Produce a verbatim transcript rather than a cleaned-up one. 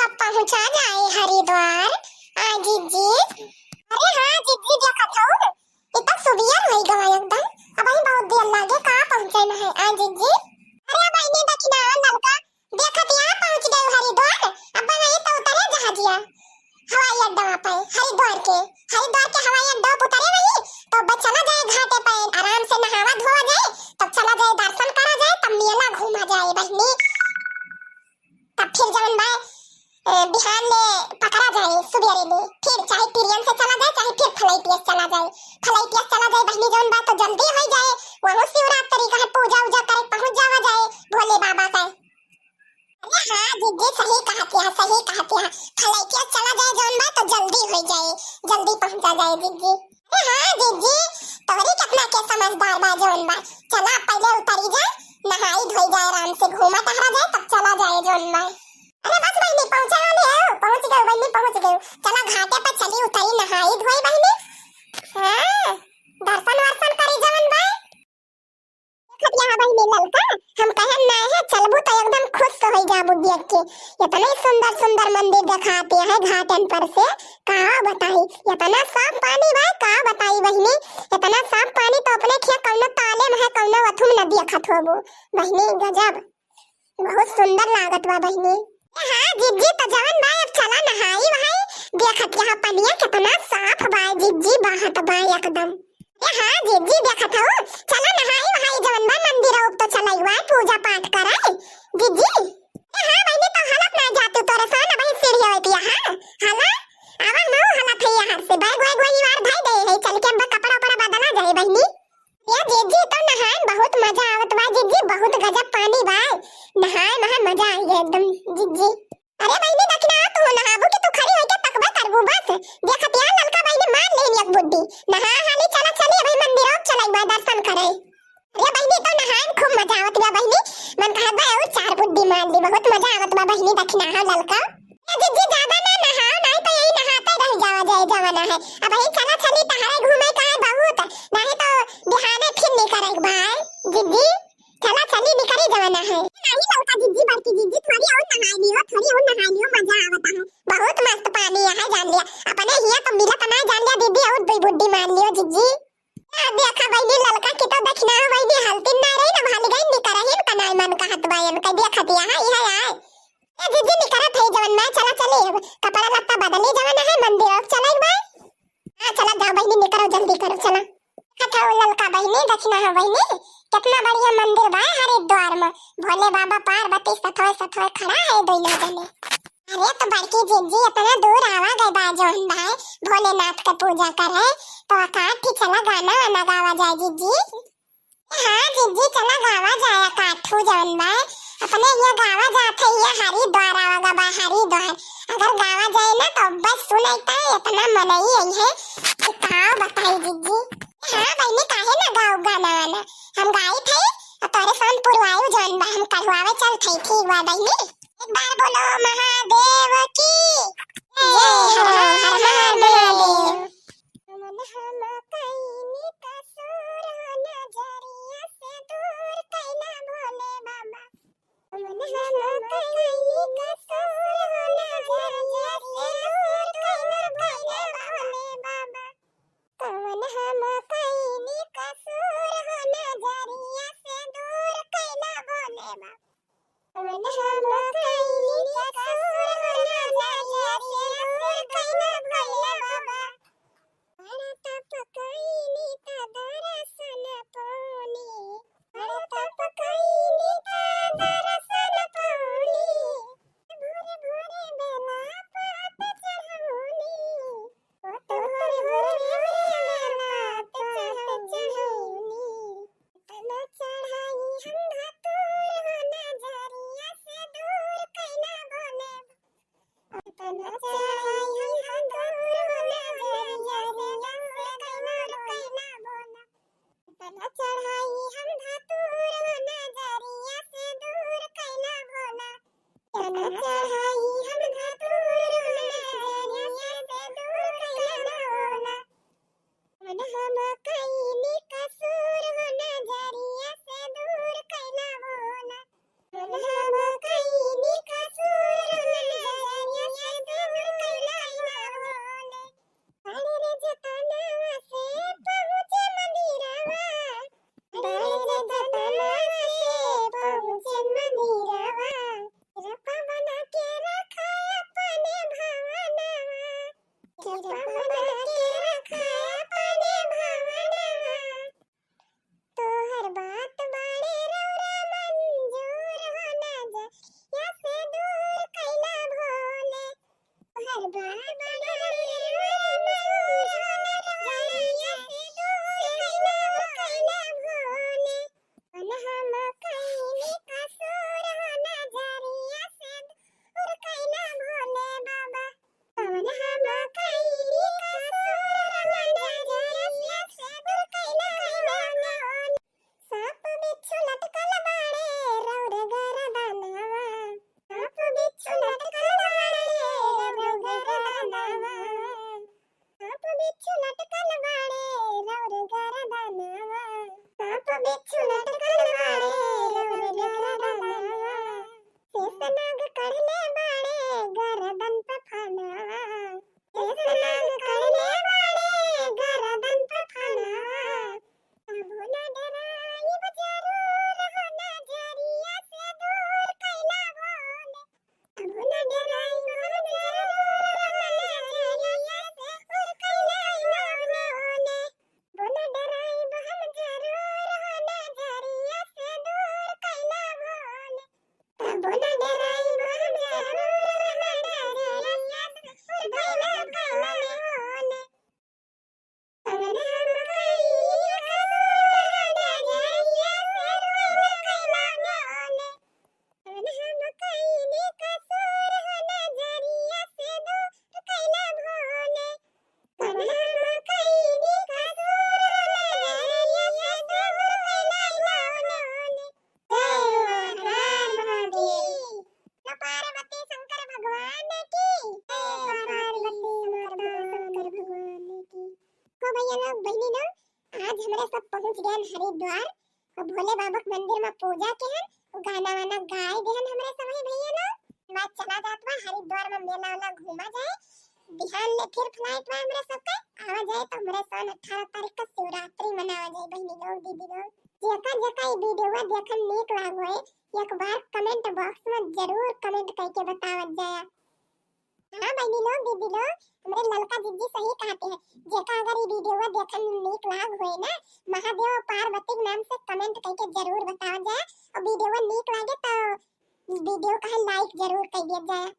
अब पहुँचा जाए हरिद्वार। आ जिज्जी, अरे हाँ जिज्जी, देखत हऊ, इ तो सुबियर होइ गवा एकदम। अबहीं बहुत देर लागे, का पहुँचे में है। आ जिज्जी, अरे बहिनी दखिना ललका, देखत यहाँ पहुँच गए हरिद्वार। अब वहीं तो उतरे जहाजिया हवाई अड्डा पे, हरिद्वार के, हरिद्वार के हवाई अड्डा पे उतरे वहीं, तो बस चला जाए घाटे पे, आराम से नहावा धोवा जाए, तब चला जाए दर्शन करा जाए, तब मेला घूमा जाए बहिनी। तब फिर जवन बा, ए, बिहान ले पकड़ा जाए सुबेरे ले, फिर चाहे ट्रेन से चला जाए, चाहे फिर flight से चला जाए, flight से चला जाए बहिनी जवन बा, तो जल्दी होइ जाए, वहाँ शिवरात्रि का है पूजा उजा करे पहुँच जावा जाए भोले बाबा का। अरे हाँ जिज्जी, सही कहत है, सही कहत है। Flight से चला जाए जौन बा तो जल्दी होइ जाए, जल्दी पहुँचा जाए जिज्जी। अरे हाँ जिज्जी, तोहरी कितना के समझदार बा जौन बा। चला पहिले उतरी जा, नहाई धोई जाए, आराम से घूमा टहरा जाए, तब चला जाए जौन बा। अरे बस बहिनी, पहुँचे वाले हो, पहुँच गए बहिनी, पहुँच गए। चला घाटे पर चली उतरी, नहाई धोई बहिनी। हाँ, दर्शन वर्शन करी जौन बा। देखत यहाँ बहिनी ललका, हम कहन ना है, चलबू तो एकदम खुश होइ जाबू देख के। इतने सुंदर सुंदर मंदिर देखाते हैं घाटन पर से, का बताई, इतना साफ पानी बा, का बताई बहिनी, इतना साफ पानी तो अपने खिया कौनो ताले में है, कौनो अथु में न देखत होबू बहिनी, गजब। बहुत सुंदर लागत बा बहिनी। ए हाँ जिज्जी, तो जवन बा अब चला नहाई वहाई। देखत यहाँ पनिया कितना साफ बा जिज्जी, बहत बा एकदम। ए हाँ जिज्जी, देखत हऊ, चला नहाई वहाई, जवन बा मंदिर अब तो चलाई हुआ पूजा पाठ कराई जिज्जी। ए हाँ बहिनी, तो हलत ना जातू तोरे सन, अबहीं सीढ़ी होती है, हाँ हला, आवा मऊ हलत है यहाँ से, बैग वैग वही वार धई दे है, चल के अब कपड़ा उपड़ा बदला जाए बहिनी। या जिज्जी, तो नहाए में बहुत मजा आवत बा जिज्जी, बहुत गजब पानी बा, नहाए में मजा आई गया एकदम जिज्जी। अरे बहिनी दखिना, तू नहाबू कि तू खड़ी होके तकबे करबू बस। देखत यहाँ ललका बहिनी मार लेन एक बुड्डी। नहा हाली चला चली, अभी मंदिर और चलाई बा दर्शन करे। अरे बहिनी, तो नहाए में खूब मजा आवत बा बहिनी, मन कहत बा और चार बुड्डी मार ली, बहुत मजा आवत बा बहिनी दखिना हो ललका। ए जिज्जी, ज्यादा ना नहाओ, नहीं तो यही नहाते रह जावा जाए जवाना है। अबहीं चला चली, तहरे घूमे का है बहुत, नहीं तो बिहाने फिर निकरे के बा जिज्जी। चला चली, निकरे जवाना है। नहीं ललका जिज्जी, बड़की जिज्जी, थोड़ी और नहाई लियो, थोड़ी और नहाई लियो, मजा आवता है। बहुत मस्त पानी है जान लिया, अपने हिया तो मिलत ना जान लिया दीदी, और दुई बुड्डी मार लियो जिज्जी। आ, देखा बहिनी ललका की तो दखिना बहिनी हलतिन ना रही ना, भाली गई निकरहिन कनाई मन कहत बा इनका, देखत यहाँ इहे आए। ए जिज्जी निकरत है जवन में, चला चली अब कपड़ा लत्ता बदली जवन है मंदिर और चले बा। हाँ चला जाओ बहिनी निकरो जल्दी करो चला। देखत हो ललका बहिनी दखिना हो बहिनी, कितना बढ़िया मंदिर बा हरिद्वार में, भोले बाबा पार्वती सथोए सथोए खड़ा है दोनों जने। अरे तो बड़की जिज्जी इतना दूर आवा गए बा जौन भाई भोलेनाथ के पूजा करे, तो एकाठी चला गाना वाना गावा जाए जिज्जी। हाँ जिज्जी चला गावा जाए एकाठू जौन बा, अपने ये गावा जात है ये हरिद्वार आवा गा बा हरिद्वार, अगर गावा जाए ना तो बस सुनता इतना मनई आई है कि का बताई जिज्जी। हाँ बहिनी काहे ना गाओ गाना वाना, हम गाई थे और तोरे सन पुरवायु जौन बा हम कढ़वावे चल थे, ठीक बा बहिनी। एक बार बोलो महादेव की जय। हर हर हर हर महादेव। कवन हम कइनी कसूर हो नजरिया से दूर कइला भोले बाबा। कवन हम कइनी कसूर हो नजरिया से दूर कइला भोले बाबा। कवन हम कइनी कसूर हो नजरिया से दूर कइला भोले बाबा। कवन हम कइनी कसूर हो नजरिया से दूर कइला भोले बाबा। बड़ा तप कइनी त दर्शन पौनी। बड़ा तप कइनी त दर्शन पौनी। भोरे भोरे बेला पात चढ़ौनी। ओ तोहर भोरे बेला पात चढ़ौनी। तना चढ़ाई हम धतूर हो नजरिया से दूर कइला भोले। तना चढ़ाई हम धतूर हो नजरिया से दूर कइला भोले। तना चढ़ाई हम धतूर हो नजरिया से दूर कइला भोले। तना चढ़ाई हम धतूर हो नजरिया से दूर कइला भोले। कवन हम कइनी कसूर हो नजरिया से दूर कइला भोला। कवन हम कइनी कसूर हो नजरिया चढ़ले बाड़े गरदन पे फनवा, शेषनाग चढ़ले बाड़े गरदन पे फनवा। तबो ना डराइब जरूर हो नजरिया से दूर कैला भोले। तबो ना डराइब जरूर हो नजरिया से दूर कैला भोले। बोला डराइब हम जरूर हो नजरिया से दूर कैला भोले। तबो ना डराइब हम जरूर हो नजरिया से दूर कैला भोले। कवन हम कइनी कसूर हो नजरिया से दूर कैला भोले। कवन हम कइनी कसूर हो नजरिया से दूर कैला भोले। कवन हम कइनी कसूर हो नजरिया से दूर कैला भोले। जय हर महादेव। तो पार्वती शंकर भगवान की। जय पार्वती शंकर भगवान की। तो भैया लोग, बहिनी लोग, आज हमरे सब पहुँच गए हरिद्वार और भोले बाबा के मंदिर में पूजा के हन, और गाना वाना गाए देहन हमरे सब भैया लोग। मैं चला जात बा हरिद्वार में, मेला वाला घूमा जाए। बिहान ले फिर flight बा हमरे सबके, आवा जाए तो हमरे सन अठारह तारीख का शिवरात्रि मनावा जाए बहिनी लोग, दीदी लोग। जेका जेका ई video देखन नीक लाग होए, एक बार comment box में जरूर comment करके बतावत जाए। हाँ बहिनी लोग, दीदी लोग, हमरे ललका जिज्जी सही कहते हैं। जेका अगर ई video देखन नीक लाग होए ना, महादेव और पार्वती के नाम से comment करके जरूर बतावत जाए। और video नीक लागे तो video का like जरूर कर दिया जाए।